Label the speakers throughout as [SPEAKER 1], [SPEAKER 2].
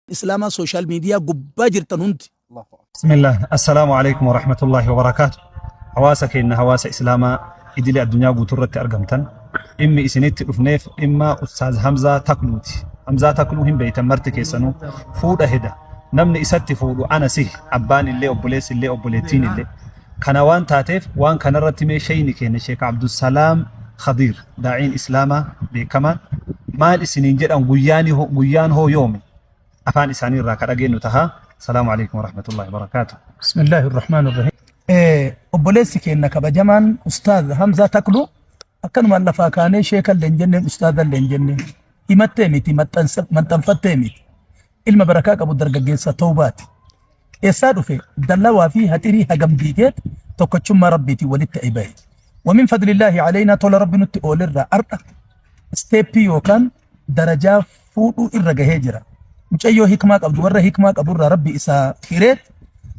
[SPEAKER 1] Islaamaa social media gubbaa jirtan hundi.
[SPEAKER 2] Bismillah, Assalaamu Aleykum Warahmatullaahi Wabarakaatu. Hawaasa keenna hawaasa Islaamaa idilee addunyaa guutuu irratti argamtan dhimmi isinitti dhufneef dhimma Ustaaz Hamzaa Takluuti. Hamzaa Takluu hin beeytan marti keessanuu fuudha heda. Namni isatti fuudhu ana sihi abbaan illee obboleessi illee obboleettiin illee. Kana waan taateef waan kanarratti mee sheyni keenya Sheek Abdusalaam Khadiir daa'iin Islaamaa beekamaan maal isiniin jedhan guyyaan hoo yoomi? Afaan isaanii irraa ka dhageennu taha. Salaamu alaikum warahmatullahi wabarakaatuh.
[SPEAKER 1] Bismillaahi Irrahmaan Irrahiim. Obboleessi keenna kabajamaan Ustaaz Hamzaa Takluu akkanumaan lafaa kaanee sheekallee hin jenneen ustaazallee hin jenneen himattee miti maxxanfattee miti ilma barakaa qabu dargaggeessa tawbaati. Eessaa dhufe dallawaa fi haxirii hagam diigeet tokkochummaa rabbiitiin walitti ta'e bahe. Wamin fadlillaahi aleynaa tola rabbi nutti oolerraa ardha isteeppii yookaan darajaa fuudhuu irra gahee jira. Mucayyoo hikmaa qabdu warra hikmaa qabu irraa rabbi isaa hireet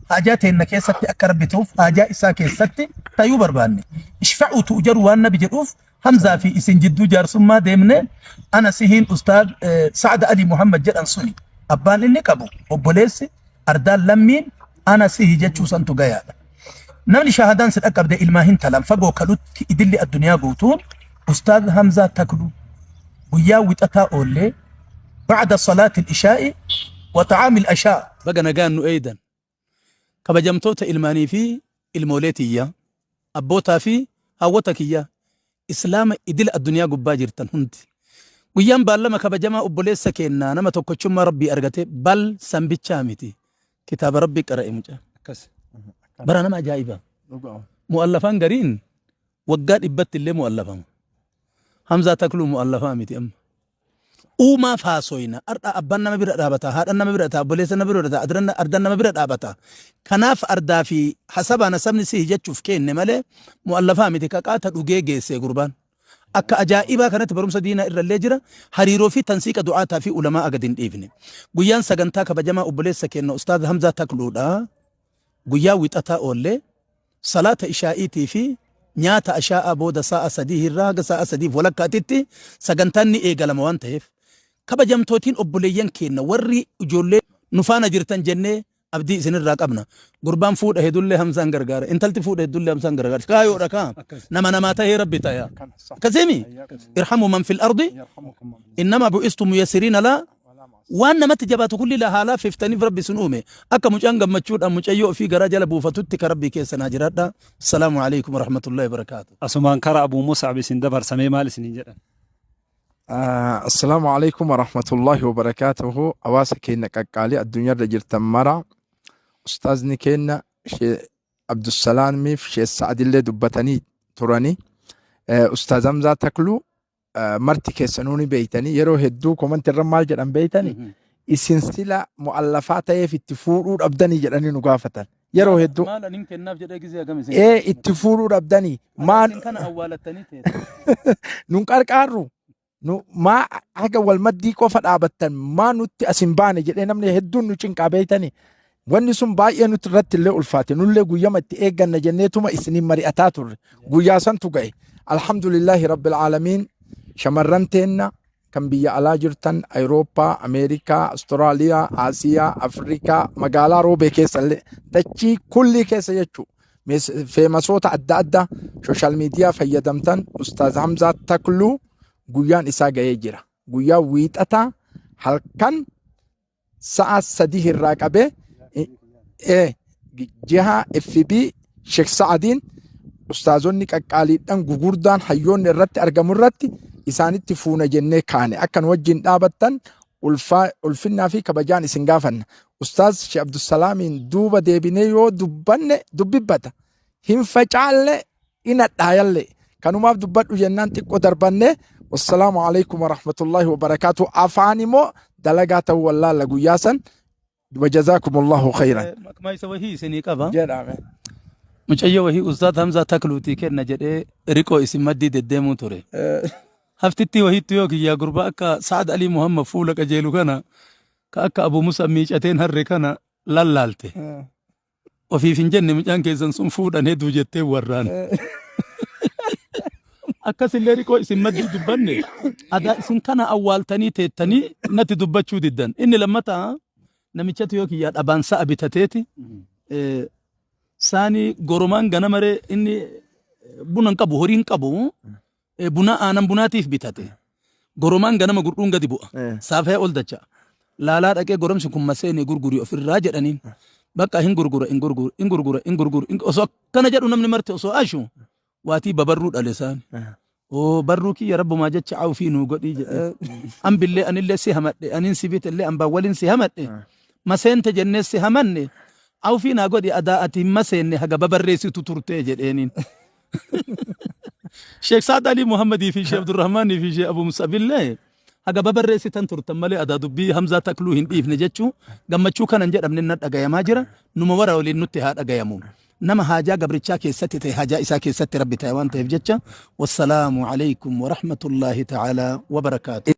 [SPEAKER 1] haajaa teenna keessatti akka rabbi ta'uuf haajaa isaa keessatti tayuu barbaanne. Ishfa'uu tu'jaru waan nabi jedhuuf Hamzaa fi isin jidduu jaarsummaa deemne ana sihiin ustaad Sa'ad Ali Muhammad jedhan suni abbaan inni qabu obboleessi ardaan lammiin ana sihi jechuu santu gayaadha. Namni shaahadaan si dhaqqabde ilmaa hin talan fagoo kalutti idilli addunyaa guutuun Ustaaz Hamzaa Takluu guyyaa wixataa oollee ba'da salaatil ishaa'i wa ta'aamil ashaa. Baga nagaan nu eeydan. Kabajamtoota ilmaanii fi ilmoolee tiyya, abbootaa fi haawwota kiyya, Islaama idila addunyaa gubbaa jirtan hundi. Guyyaan baallama kabajamaa obboleessa keennaa nama tokkochummaa Rabbii argate bal san bichaa miti. Kitaaba Rabbii qara'e mucaa.
[SPEAKER 3] Akkas.
[SPEAKER 1] Bara nama ajaa'iba. Mu'allafaan gariin waggaa dhibbatti illee mu'allafama. Hamzaa Takluu mu'allafaa miti amma. Uumaaf haasoyna. Ardha abbaan nama bira dhaabata, haadhan nama bira ta'a, obboleessa nama bira ta'a, ardan nama bira dhaabata. Kanaaf ardaa fi hasabaa nasabni sihi jechuuf keenne malee mu'allafaa miti ka qaata dhugee geessee gurbaan. Akka ajaa'ibaa kanatti barumsa diinaa irrallee jira. Hariiroo fi tansiiqa du'aataa fi ulamaa'a gad hin dhiifne. Guyyaan sagantaa kabajamaa obboleessa keenna Ustaaz Hamzaa Takluudha. Guyyaa Wixataa oollee salaata ishaa'iitii fi nyaata ashaa'aa booda saa'a 3 irraa haga saa'a 3 fi walakkaatitti sagantaan ni eegalama waan ta'eef kabajamtootiin obboleeyyan keenna warri ijoollee nu faana jirtan jennee abdii isinirraa qabna. Gurbaan fuudha hedullee Hamzaan gargaara. Intalti fuudha heddullee Hamzaan gargaara. Kaayoodha kaa. Nama namaa tahee Rabbi taya. Akkasiimi? Irhamu man fil ardi innamaa bu'istu muyassiriina laa Waan namatti jabaatu kulli la haalaa fiftaniif Rabbi isin uume. Akka mucaan gammachuudhaan mucayyoo ofii garaa jala buufatutti ka Rabbii keessa naa jiraadha. Assalaamu alaikum warahmatullahi wabarakaatu.
[SPEAKER 2] Asumaan kara Abuu Mus'ab isin dabarsa mee maal isiniin jedhan?
[SPEAKER 3] Assalaamu alaikum warahmatullahi wabarakaatuhu. Hawaasa keenya qaqqaalii addunyaarra jirtan mara ustaazni keenya Shee Abdussalaamiif Shee Sa'adillee dubbatanii turani. Ustaaz Hamzaa Takluu marti keessanuu ni beeytanii yeroo hedduu komanti irra maal jedhan beeytanii isin sila mu'allafaa ta'eef itti fuudhuu dhabdanii jedhanii nu gaafatan yeroo hedduu
[SPEAKER 1] Maal anin kennaaf jedhee gizee hagam isin
[SPEAKER 3] ee itti fuudhuu dhabdanii maal
[SPEAKER 1] Isin kana awwaalattanii teessu.
[SPEAKER 3] nun qarqaarru nu maa haga wal maddii qofa dhaabattan maa nutti as hin baane jedhee namni hedduun nu cinqaa beeytanii Wanni sun baay'ee nuti irratti illee ulfaate. Nullee guyyama itti eegganna jenneetuma isiniin mari'ataa turre. Guyyaa santu ga'e. Alhamdulillaahi Rabbil Aalamiin shamarran teenna kan biyya alaa jirtan Awurooppaa, Ameerikaa, Awustiraaliyaa, Aasiyaa, Afrikaa, magaalaa Roobee keessa illee dachii kullii keessa jechuu feemasoota adda addaa sooshaal miidiyaa fayyadamtan Ustaaz Hamzaa Takluu guyyaan isaa ga'ee jira. Guyyaa wiixataa halkan sa'a 3 irraa qabee jiha FB Sheek Sa'adiin ustaazonni qaqqaaliidhaan gugurdaan hayyoonni irratti argamu irratti isaanitti fuuna jennee kaane akka nu wajjin dhaabattan ulfinnaa fi kabajaan isin gaafanna. Ustaaz Sheek Abdusalaamiin duuba deebinee yoo dubbanne dubbibbata. Hin facaalle in hadhaayalle kanumaaf dubbadhu jennaan xiqqo darbanne wassalaamu alaikum warahmatullaahi wabarakaatu afaan immoo dalagaa ta'uu wallaalla guyyaa san wajazaakumullahu khayran
[SPEAKER 1] Makmaayisa wahii isinii qaba.
[SPEAKER 3] jedhame.
[SPEAKER 1] Mucayyoo wahii Ustaaz Hamzaa Takluutii kenna jedhee riqoo isin maddii deddeemuu ture. Haftittii wahiittu yoo kiyyaa gurbaa akka Sa'ad Alii Muhammad fuula qajeelu kana ka akka Abu Musa miicateen harre kana lallaalte. Ofiif hin jenne mucaan keessan sun fuudhan heduu jettee warraan. Akkasillee riqoo isin maddii dubbanne adaa isin kana awwaaltanii teettanii natti dubbachuu diddan. Inni lammataa Namichatu yoo kiyyaa dhabaan sa'a bitateeti saani goromaan ganamaree inni buna hin qabu horii hin qabu buna aanan bunaatiif bitate. Goromaan ganama gurdhuun gadi bu'a. Saafee ol dacha'a. Laalaa dhaqee goromsi kun maseenii gurgurii ofirraa jedhaniin. Bakka hin gurgura hin gurgura hin gurgura hin gurgura osoo akkana jedhu namni marti osoo ashu waatii babarruu dhale saani. Oo barruu kiyya rabbumaa jecha awfii nuu godhii jedhe. Ambillee anillee si hamadhe anin si bitellee ambaan waliin si hamadhe. Maseente jennee si hamanne awfii naa godhi adaa ati hin maseenne haga babarreessitu turtee jedheeniin. Sheek Saad Alii Muhammadii fi Sheek Abdurrahmaanii fi Sheek Abu Musabillee haga babarreessitan turtan malee adaa dubbii Hamzaa Takluu hin dhiifne jechuu gammachuu kanan jedhamne na dhagayamaa jira numa wara waliin nutti haa dhagayamu. Nama haajaa gabrichaa keessatti ta'e haajaa isaa keessatti Rabbi ta'e waan ta'eef jecha wassalaamu alaikum warahmatullaahi ta'aalaa wabarakaatu.